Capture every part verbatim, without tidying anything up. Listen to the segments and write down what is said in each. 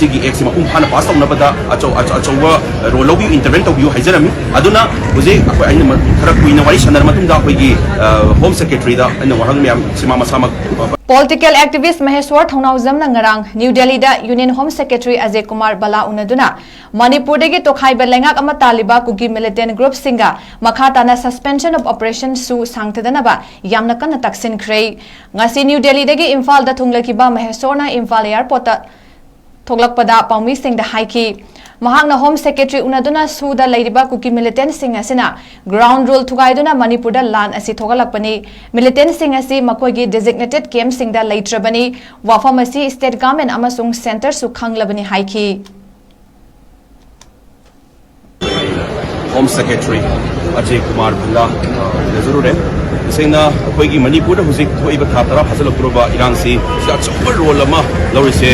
ꯁꯤꯒꯤ ꯑꯦꯛꯁꯤ ꯃꯄꯨꯡ ꯐꯥꯅ ꯄꯥꯁ ꯇꯧꯅꯕꯗ ꯑꯆꯧ ꯑꯆꯧ ꯑꯆꯧꯕ ꯔꯣꯜ ꯂꯧꯕꯤꯌꯨ, ꯏꯟꯇꯔꯚꯦꯟ ꯇꯧꯕꯤꯌꯨ ꯍꯥꯏꯖꯔꯝꯃꯤ꯫ ꯑꯗꯨꯅ ꯍꯧꯖꯤꯛ ꯑꯩꯈꯣꯏ ꯑꯩꯅ ꯃ- ꯈꯔ ꯀꯨꯏꯅ ꯋꯥꯔꯤ ꯁꯥꯟꯅꯔ ꯃꯇꯨꯡꯗ ꯑꯩꯈꯣꯏꯒꯤ ꯍꯣꯝ ꯁꯦꯀ꯭ꯔꯦꯇꯔꯤꯗ ꯑꯩꯅ ꯋꯥꯍꯪ ꯃꯌꯥꯝ ꯁꯤꯃꯥ ꯃꯁꯥꯃꯛ Political activist ꯃꯍꯦꯁ꯭ꯋꯔ ꯊꯧꯅꯥꯎꯖꯝꯅ ꯉꯔꯥꯡ ꯅ꯭ꯌꯨ ꯗꯦꯜꯂꯤꯗ ꯌꯨꯅꯤꯌꯟ ꯍꯣꯝ ꯁꯦꯀ꯭ꯔꯦꯇꯔꯤ ꯑꯖꯦ ꯀꯨꯃꯥꯔ ꯕꯂꯥ ꯎꯅꯗꯨꯅ ꯃꯅꯤꯄꯨꯔꯗꯒꯤ ꯇꯣꯈꯥꯏꯕ ꯂꯩꯉꯥꯛ ꯑꯃ ꯇꯥꯜꯂꯤꯕ ꯀꯨꯀꯤ ꯃꯤꯂꯤꯇꯦꯟ ꯒ꯭ꯔꯨꯞꯁꯤꯡꯒ ꯃꯈꯥ ꯇꯥꯅ suspension of operation ꯁꯨ ꯁꯥꯡꯊꯗꯅꯕ ꯌꯥꯝꯅ ꯀꯟꯅ ꯇꯛꯁꯤꯟꯈ꯭ꯔꯦ꯫ ꯉꯁꯤ ꯅ꯭ꯌꯨ ꯗꯦꯜꯂꯤꯗꯒꯤ ꯏꯝꯐꯥꯜꯗ ꯊꯨꯡꯂꯈꯤꯕ ꯃꯍꯦꯁ꯭ꯋꯔꯅ ꯏꯝꯐꯥꯜ ꯑꯦꯌꯔꯄꯣꯔꯠꯇ ꯊꯣꯛꯂꯛꯄꯗ ꯄꯥꯎꯃꯤꯁꯤꯡꯗ ꯍꯥꯏꯈꯤ꯫ ꯃꯍꯥꯛꯅ ꯍꯣꯝ ꯁꯦꯀ꯭ꯔꯦꯇꯔꯤ ꯎꯅꯗꯨꯅ ꯁꯨꯗ ꯂꯩꯔꯤꯕ ꯀꯨꯀꯤ ꯃꯤꯂꯤꯇꯦꯟꯁꯤꯡ ꯑꯁꯤꯅ ꯒ꯭ꯔꯥꯎꯟ ꯔꯨꯜ ꯊꯨꯒꯥꯏꯗꯨꯅ ꯃꯅꯤꯄꯨꯔꯗ ꯂꯥꯟ ꯑꯁꯤ ꯊꯣꯛꯍꯜꯂꯛꯄꯅꯤ꯫ ꯃꯤꯂꯤꯇꯦꯟꯁꯤꯡ ꯑꯁꯤ ꯃꯈꯣꯏꯒꯤ ꯗꯤꯖꯤꯒꯅꯦꯇꯦꯗ ꯀꯦꯝꯞꯁꯤꯡꯗ ꯂꯩꯇ꯭ꯔꯕꯅꯤ꯫ ꯋꯥꯐꯝ ꯑꯁꯤ ꯁ꯭ꯇꯦꯠ ꯒꯚꯔꯟꯃꯦꯟꯠ ꯑꯃꯁꯨꯡ ꯁꯦꯟꯇꯔꯁꯨ ꯈꯪꯂꯕꯅꯤ ꯍꯥꯏꯈꯤ꯫ ꯍꯣꯝ ꯁꯦꯀ꯭ꯔꯦꯇꯔꯤ ꯑꯖꯦ ꯀꯨꯃꯥꯔ ꯚꯜꯂꯥ, ꯑ, ꯎꯅꯖꯔꯨꯔꯦ꯫ ꯇꯁꯦꯡꯅ ꯑꯩꯈꯣꯏꯒꯤ ꯃꯅꯤꯄꯨꯔꯗ ꯍꯧꯖꯤꯛ ꯊꯣꯛꯏꯕ ꯊꯥ ꯇꯔꯥ ꯐꯥꯖꯤꯜꯂꯛꯇꯣꯔꯕ ꯏꯔꯥꯡꯁꯤ ꯁꯤꯗ ꯑꯆꯧꯕ ꯔꯣꯜ ꯑꯃ ꯂꯧꯔꯤꯁꯦ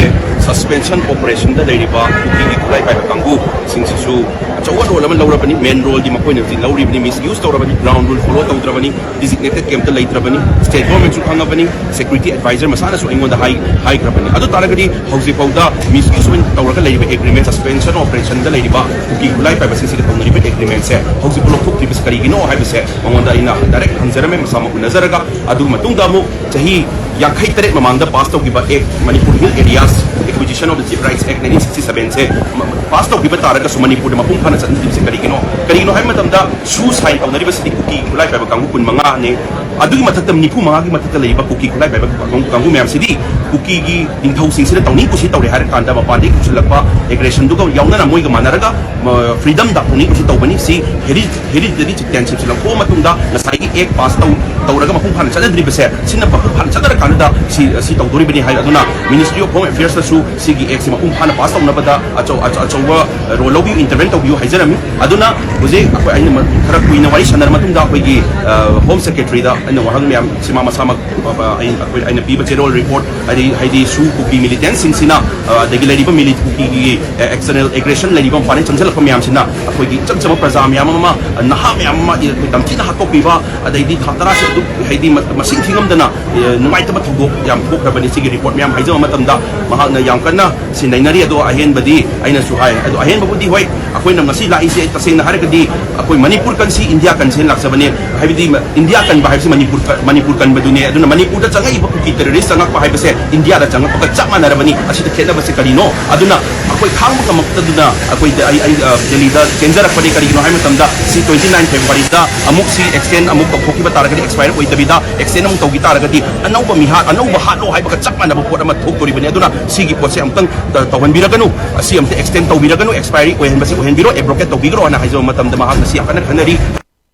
ꯁꯁꯄꯦꯟꯁꯟ ꯑꯣꯄꯔꯦꯁꯟꯗ ꯂꯩꯔꯤꯕ ꯀꯨꯀꯤꯒꯤ ꯈꯨꯠꯂꯥꯏ ꯄꯥꯏꯕ ꯀꯥꯡꯕꯨꯁꯤꯡꯁꯤꯁꯨ ꯑꯆꯧꯕ ꯔꯣꯜ ꯑꯃ ꯂꯧꯔꯕꯅꯤ꯫ ꯃꯦꯟ ꯔꯣꯜꯗꯤ ꯃꯈꯣꯏꯅ ꯍꯧꯖꯤꯛ ꯂꯧꯔꯤꯕꯅꯤ, ꯃꯤꯁꯌꯨꯁ ꯇꯧꯔꯕꯅꯤ, ꯒ꯭ꯔꯥꯎꯟ ꯔꯨꯜ ꯐꯣꯂꯣ ꯇꯧꯗ꯭ꯔꯕꯅꯤ, ꯗꯤꯖꯤꯒꯅꯦꯇꯦꯗ ꯀꯦꯝꯞꯇ ꯂꯩꯇ꯭ꯔꯕꯅꯤ, ꯁ꯭ꯇꯦꯠ ꯒꯣꯔꯃꯦꯟꯠꯁꯨ ꯈꯪꯉꯕꯅꯤ, ꯁꯦꯀ꯭ꯌꯨꯔꯤꯇꯤ ꯑꯦꯗꯚꯥꯏꯖꯔ ꯃꯁꯥꯅꯁꯨ ꯑꯩꯉꯣꯟꯗ ꯍꯥꯏ-, ꯍꯥꯏꯈ꯭ꯔꯕꯅꯤ꯫ ꯑꯗꯨ ꯇꯥꯔꯒꯗꯤ ꯍꯧꯖꯤꯛ ꯐꯥꯎꯗ ꯃꯤꯁꯌꯨꯁ ꯑꯣꯏꯅ ꯇꯧꯔꯒ ꯂꯩꯔꯤꯕ ꯑꯦꯒ꯭ꯔꯤꯃꯦꯟ, ꯁꯁꯄꯦꯟꯁꯟ ꯑꯣꯄꯔꯦꯁꯟꯗ ꯂꯩꯔꯤꯕ ꯀꯨꯀꯤ ꯈꯨꯠꯂꯥꯏ ꯄꯥꯏꯕꯁꯤꯡꯁꯤꯒ ꯇꯧꯅꯔꯤꯕ ꯑꯦꯒ꯭ꯔꯤꯃꯦꯟꯁꯦ ꯍꯧꯖꯤꯛꯐꯥꯎ ꯂꯧꯊꯣꯛꯇ꯭ꯔꯤꯕꯁꯤ ꯀꯔꯤꯒꯤꯅꯣ ꯍꯥꯏꯕꯁꯦ ꯃꯉꯣꯟꯗ ꯑꯩꯅ ꯗꯥꯏꯔꯦꯛ ꯍꯪꯖꯔꯝꯃꯦ, ꯃꯁꯥꯃꯛ ꯎꯅꯖꯔꯒ꯫ ꯑꯗꯨꯒꯤ ꯃꯇꯨꯡꯗ ꯑꯃꯨꯛ ꯆꯍꯤ ꯌꯥꯡꯈꯩ ꯇꯔꯦꯠ ꯃꯃꯥꯡꯗ ꯄꯥꯁ ꯇꯧꯈꯤꯕ ꯑꯦꯛ, Manipur Hill Areas Acquisition of the Chief Rights Act nineteen sixty seven ꯁꯦ ꯃ-, ꯄꯥꯁ ꯇꯧꯈꯤꯕ ꯇꯥꯔꯒꯁꯨ ꯃꯅꯤꯄꯨꯔꯗ ꯃꯄꯨꯡ ꯐꯥꯅ ꯆꯠꯅꯗ꯭ꯔꯤꯕꯁꯤ ꯀꯔꯤꯒꯤꯅꯣ? ꯀꯔꯤꯒꯤꯅꯣ ꯍꯥꯏꯕ ꯃꯇꯝꯗ ꯁꯨ ꯁꯥꯏꯟ ꯇꯧꯅꯔꯤꯕꯁꯤꯗꯤ ꯀꯨꯀꯤ ꯈꯨꯠꯂꯥꯏ ꯄꯥꯏꯕ ꯀꯥꯡꯕꯨ ꯀꯨꯟ ꯃꯉꯥꯅꯤ꯫ ꯑꯗꯨꯒꯤ ꯃꯊꯛꯇ ꯅꯤꯐꯨ ꯃꯉꯥꯒꯤ ꯃꯊꯛꯇ ꯂꯩꯔꯤꯕ ꯀꯨꯀꯤ ꯈꯨꯠꯂꯥꯏ ꯄꯥꯏꯕ ꯀꯥꯡꯕꯨ, ꯀꯥꯡꯕꯨ ꯃꯌꯥꯝꯁꯤꯗꯤ ꯀꯨꯀꯤꯒꯤ ꯅꯤꯡꯊꯧꯁꯤꯡꯁꯤꯅ ꯇꯧꯅꯤꯡ ꯀꯨꯁꯤ ꯇꯧꯔꯦ ꯍꯥꯏꯔ ꯀꯥꯟꯗ ꯃꯄꯥꯟꯗꯒꯤ ꯄꯨꯁꯤꯜꯂꯛꯄ ꯑꯦꯒ꯭ꯔꯦꯁꯟꯗꯨꯒ ꯌꯥꯎꯅꯅ ꯃꯣꯏꯒ ꯃꯥꯟꯅꯔꯒ, ꯃ-, ꯐ꯭ꯔꯤꯗꯝꯗ ꯇꯧꯅꯤꯡ ꯀꯨꯁꯤ ꯇꯧꯕꯅꯤ꯫ ꯁꯤ ꯍꯦꯔꯤ-, ꯍꯦꯔꯤꯗꯤꯇꯦꯔꯤ ꯆꯤꯇꯦꯟꯁꯤꯞꯁꯤ ꯂꯧꯊꯣꯛꯑ ꯃꯇꯨꯡꯗ ꯉꯁꯥꯏꯒꯤ ꯑꯦꯛ ꯄꯥꯁ ꯇꯧ-, ꯇꯧꯔꯒ ꯃꯄꯨꯡ ꯐꯥꯅ ꯆꯠꯅꯗ꯭ꯔꯤꯕꯁꯦ, ꯁꯤꯅ ꯃꯄꯨꯡ ꯐꯥꯅ ꯆꯠꯅꯔꯀꯥꯟꯗ ꯁꯤ, ꯁꯤ ꯇꯧꯗꯣꯔꯤꯕꯅꯤ ꯍꯥꯏ꯫ ꯑꯗꯨꯅ Ministry of Home Affairs ꯅꯁꯨ ꯁꯤꯒꯤ ꯑꯦꯛꯁꯤ ꯃꯄꯨꯡ ꯐꯥꯅ ꯄꯥꯁ ꯇꯧꯅꯕꯗ ꯑꯆꯧ-, ꯑꯆꯧ-, ꯑꯆꯧꯕ ꯔꯣꯜ ꯂꯧꯕꯤꯌꯨ, ꯏꯟꯇꯔꯚꯦꯟ ꯇꯧꯕꯤꯌꯨ ꯍꯥꯏꯖꯔꯝꯃꯤ꯫ ꯑꯗꯨꯅ ꯍꯧꯖꯤꯛ ꯑꯩꯈꯣꯏ, ꯑꯩꯅ ꯃ-, ꯈꯔ ꯀꯨꯏꯅ ꯋꯥꯔꯤ ꯁꯥꯟꯅꯔ ꯃꯇꯨꯡꯗ ꯑꯩꯈꯣꯏꯒꯤ, ꯑ, ꯍꯣꯝ ꯁꯦꯀ꯭ꯔꯦꯇꯔꯤꯗ ꯑꯩꯅ ꯋꯥꯍꯪ ꯃꯌꯥꯝ ꯁꯤꯃꯥ ꯃꯁꯥꯃꯛ, ꯑ, ꯑꯩ, ꯑꯩꯈꯣꯏ, ꯑꯩꯅ ꯄꯤꯕ ꯆꯦꯔꯣꯜ ꯔꯤꯄꯣꯔꯠ, ꯍꯥꯏꯗꯤ, ꯍꯥꯏꯗꯤ ꯁꯨ ꯀꯨꯀꯤ ꯃꯤꯂꯤꯇꯦꯟꯁꯤꯡꯁꯤꯅ, ꯑ, ꯑꯗꯒꯤ ꯂꯩꯔꯤꯕ ꯃꯤꯂꯤ-, ꯀꯨꯀꯤꯒꯤ, ꯑ, ꯑꯦꯛꯁꯇꯔꯅꯦꯜ ꯑꯦꯒ꯭ꯔꯦꯁꯟ ꯂꯩꯔꯤꯕ ꯃꯄꯥꯟꯗꯒꯤ ꯆꯪꯁꯤꯜꯂꯛꯄ ꯃꯌꯥꯝꯁꯤꯅ ꯑꯩꯈꯣꯏꯒꯤ ꯏꯆꯝ ꯆꯝꯕ ꯄ꯭ꯔꯖꯥ ꯃꯌꯥꯝ ꯑꯃ, ꯑ, ꯅꯍꯥ ꯃꯌꯥꯝ ꯑꯃ, ꯑ, ꯑꯩꯈꯣꯏ ꯇꯝꯊꯤꯅ ꯍꯥꯠꯇꯣꯛꯄꯤꯕ, ꯑꯗꯩꯗꯤ ꯊꯥ ꯇꯔꯥꯁꯦ ꯑꯗꯨꯝ, ꯍꯥꯏꯗꯤ, ꯃ-, ꯃꯁꯤꯡ ꯊꯤꯉꯝꯗꯅ, ꯑ, ꯅꯨꯡꯉꯥꯏꯇꯕ ꯊꯧꯗꯣꯛ ꯌꯥꯝ ꯊꯣꯛꯈ꯭ꯔꯕꯅꯤ꯫ ꯁꯤꯒꯤ ꯔꯤꯄꯣꯔꯠ ꯃꯌꯥꯝ ꯍꯥꯏꯖꯕ ꯃꯇꯝꯗ ꯃꯍꯥꯛꯅ ꯌꯥꯝ ꯀꯟꯅ ꯁꯤ ꯅꯩꯅꯔꯤ꯫ ꯑꯗꯣ ꯑꯍꯦꯟꯕꯗꯤ ꯑꯩꯅꯁꯨ ꯍꯥꯏ, ꯑꯗꯣ ꯑꯍꯦꯟꯕꯕꯨꯗꯤ ꯍꯣꯏ, ꯑꯩꯈꯣꯏꯅ ꯉꯁꯤ ꯂꯥꯛꯏꯁꯦ, ꯇꯁꯦꯡꯅ ꯍꯥꯏꯔꯒꯗꯤ ꯑꯩꯈꯣꯏ ꯃꯅꯤꯄꯨꯔ ꯀꯟꯁꯤ ꯏꯟꯗꯤꯌꯥ ꯀꯟꯁꯦꯅ ꯂꯥꯛꯆꯕꯅꯦ꯫ ꯍꯥꯏꯕꯗꯤ ꯃ-, ꯏꯟꯗꯤꯌꯥ ꯀꯟꯕ ꯍꯥꯏꯕꯁꯤ ꯃꯅꯤꯄꯨꯔ ꯀ-, ꯃꯅꯤꯄꯨꯔ ꯀꯟꯕꯗꯨꯅꯦ꯫ ꯑꯗꯨꯅ ꯃꯅꯤꯄꯨꯔꯗ ꯆꯪꯉꯛꯏꯕ ꯀꯨꯀꯤ ꯇꯦꯔꯣꯔꯤꯁ ꯆꯪꯉꯛꯄ ꯍꯥꯏꯕꯁꯦ ꯏꯟꯗꯤꯌꯥꯗ ꯆꯪꯉꯛꯄꯒ ꯆꯞ ꯃꯥꯟꯅꯔꯕꯅꯤ꯫ ꯑꯁꯤꯗ ꯈꯦꯠꯅꯕꯁꯦ ꯀꯔꯤꯅꯣ? ꯑꯗꯨꯅ ꯑꯩꯈꯣꯏ ꯈꯥꯡꯕ ꯉꯝꯃꯛꯇꯗꯨꯅ ꯑꯩꯈꯣꯏꯗ ꯑꯩ, ꯑꯩ, ꯑ, ꯗꯦꯜꯂꯤꯗ ꯆꯦꯟꯖꯔꯛꯄꯅꯤ꯫ ꯀꯔꯤꯒꯤꯅꯣ ꯍꯥꯏꯕ ꯃꯇꯝꯗ ꯁꯤ twenty nine February-ꯗ ꯑꯃꯨꯛ ꯁꯤ extend ꯑꯃꯨꯛ ꯇꯧꯊꯣꯛꯈꯤꯕ ꯇꯥꯔꯒꯗꯤ, expire ꯑꯣꯏꯗꯕꯤꯗ extend ꯑꯃꯨꯛ ꯇꯧꯈꯤ ꯇꯥꯔꯒꯗꯤ ꯑꯅꯧꯕ ꯃꯤꯍꯥꯠ, ꯑꯅꯧꯕ ꯍꯥꯠꯂꯣ ꯍꯥꯏꯕꯒ ꯆꯞ ꯃꯥꯟꯅꯕ ꯄꯣꯠ ꯑꯃ ꯊꯣꯛꯇꯣꯔꯤꯕꯅꯤ꯫ ꯑꯗꯨꯅ ꯁꯤꯒꯤ ꯄꯣꯠꯁꯦ ꯑꯃꯨꯛꯇꯪ ꯇ-, ꯇꯧꯍꯟꯕꯤꯔꯒꯅꯨ, ꯑꯁꯤ ꯑꯃꯨꯛꯇ extend ꯇꯧꯕꯤꯔꯒꯅꯨ, expiry ꯑꯣꯏꯍꯟꯕꯁꯤ ꯑꯣꯏꯍꯟꯕꯤꯔꯣ, abrogate ꯇꯧꯕꯤꯈ꯭ꯔꯣ ꯍꯥꯏꯅ ꯍꯥꯏꯖꯕ ꯃꯇꯝꯗ ꯃꯍꯥꯛꯅ ꯁꯤ ꯌꯥꯝ ꯀꯟꯅ ꯈꯟꯅꯔꯤ꯫